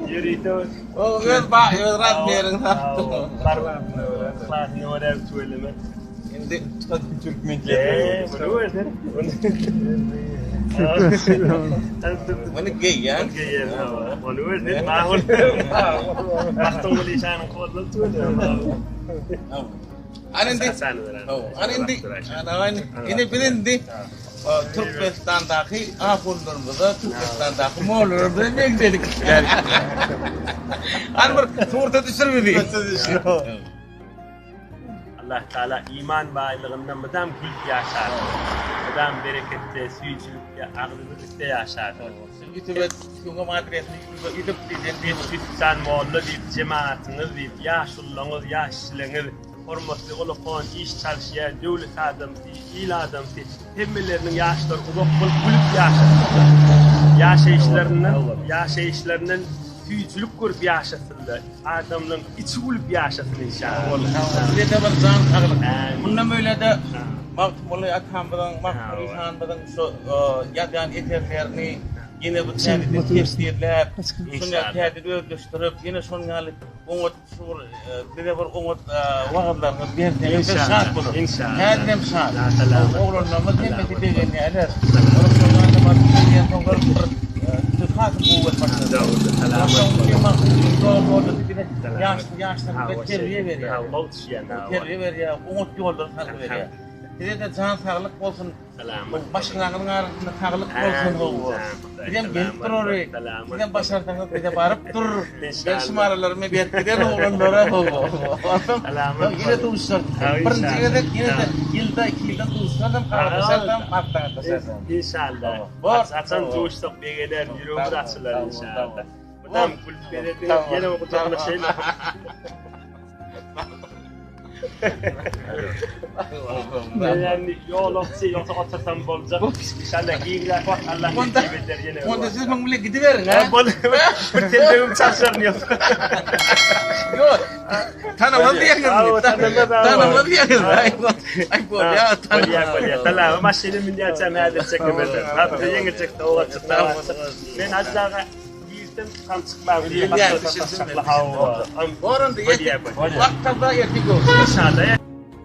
Ýörite O öz ba öz razmeriň satdy. Klasyny görä tüweleme. Indi Türkmen Eee, bunu gördün. Bunu geýýän. Geýýän. Onu gördün. Mahul. Magtymguly şanyň kodlary tüweleme. Ana indi. Ana indi. Ana indi biz indi Türkmenistandaky ahunlarymyza, Türkmenistandaky mollalarymyza meňzedik. Hany bir surata düşür bizi. Allah Teala iman baýlygynda mydam gülüp ýaşarsyn. Mydam bereketde, süýjülikde, agzybirlikde ýaşarsyn. Ýutube tüňňem adresini ýutube ýüzüp diýen Mesjitjan molla diýip, jemagatyňyz diýip, ýaşulylaňyz, ýaş kişileňiz, hormatly ulakan, iş çalyşýan, döwlet adamsy, il adamsy, hemmeleriniň ýaşlary uzak bolup gülüp ýaşasynlar. Ýaşaýyşlaryndan, ýaşaýyşlaryndan süýjülik görüp ýaşasynlar. Adamlaň içi gülüp ýaşasyn inşallah. Size-de bir jan saglyk. Mundan beýle-de Magtymguly atamyzyň, Magtymguly hanymyzyň şu ýazýan eserlerini ýene bir täzeden tefsirläp, şuny täzeden özleşdirip, ýene şonuň ýaly oňat şu bir bize bir oňat wagyzlaryňyzy berseňiz biz şat bolarys. Häzirem şat. Oglanlarymyz hemmesi begenýärler. Olar şol ýerde baryp gelýänsoňlar bir siz has gowy bolup başladyňyz. Ýaşlar bize terbiýe berýär. Terbiýe berýär, oňat ýoldan salgy berýär. Size-de jan saglyk bolsun. Maşgalaňyzyň arasynda saglyk bolsun hawa. Bizem gelip durary. Sizem başarsaňyz bize baryp dur. Men şu maralarymy berip giderin oglanlara hawa. Onsoň ýene duşarys. Birinji gezek ýene-de ýylda, iki ýylda duşarys, gabatlaşarys, maslahatlaşarys. Inşallah. Haçan duşsak begener, ýüregimiz açylar inşallah. Mydam gülüp gezediňiz, ýene gujaklaşaýyl. Men ýolagçy ýogsa otursam boljak. Inşallah giňräk wagt Allah nesip eder ýene. Onda siz muň bilen gidiberiň ha. Bol. Bir telbegim çalşaryn ýogsa. Ýok. Tanamaz diýeňiz. Tanamaz diýeňiz. Aý bolýa. Bolýa bolýa. Salam. Maşyny münýänçäm häzir çekemedim. Ha bize ýeňiljek sowgat çykdy. Men Hajy aga Girsem çykam çykmam diýip. Goranda ýetip. Wagt tapsa ertir görüşeris. Inşallah.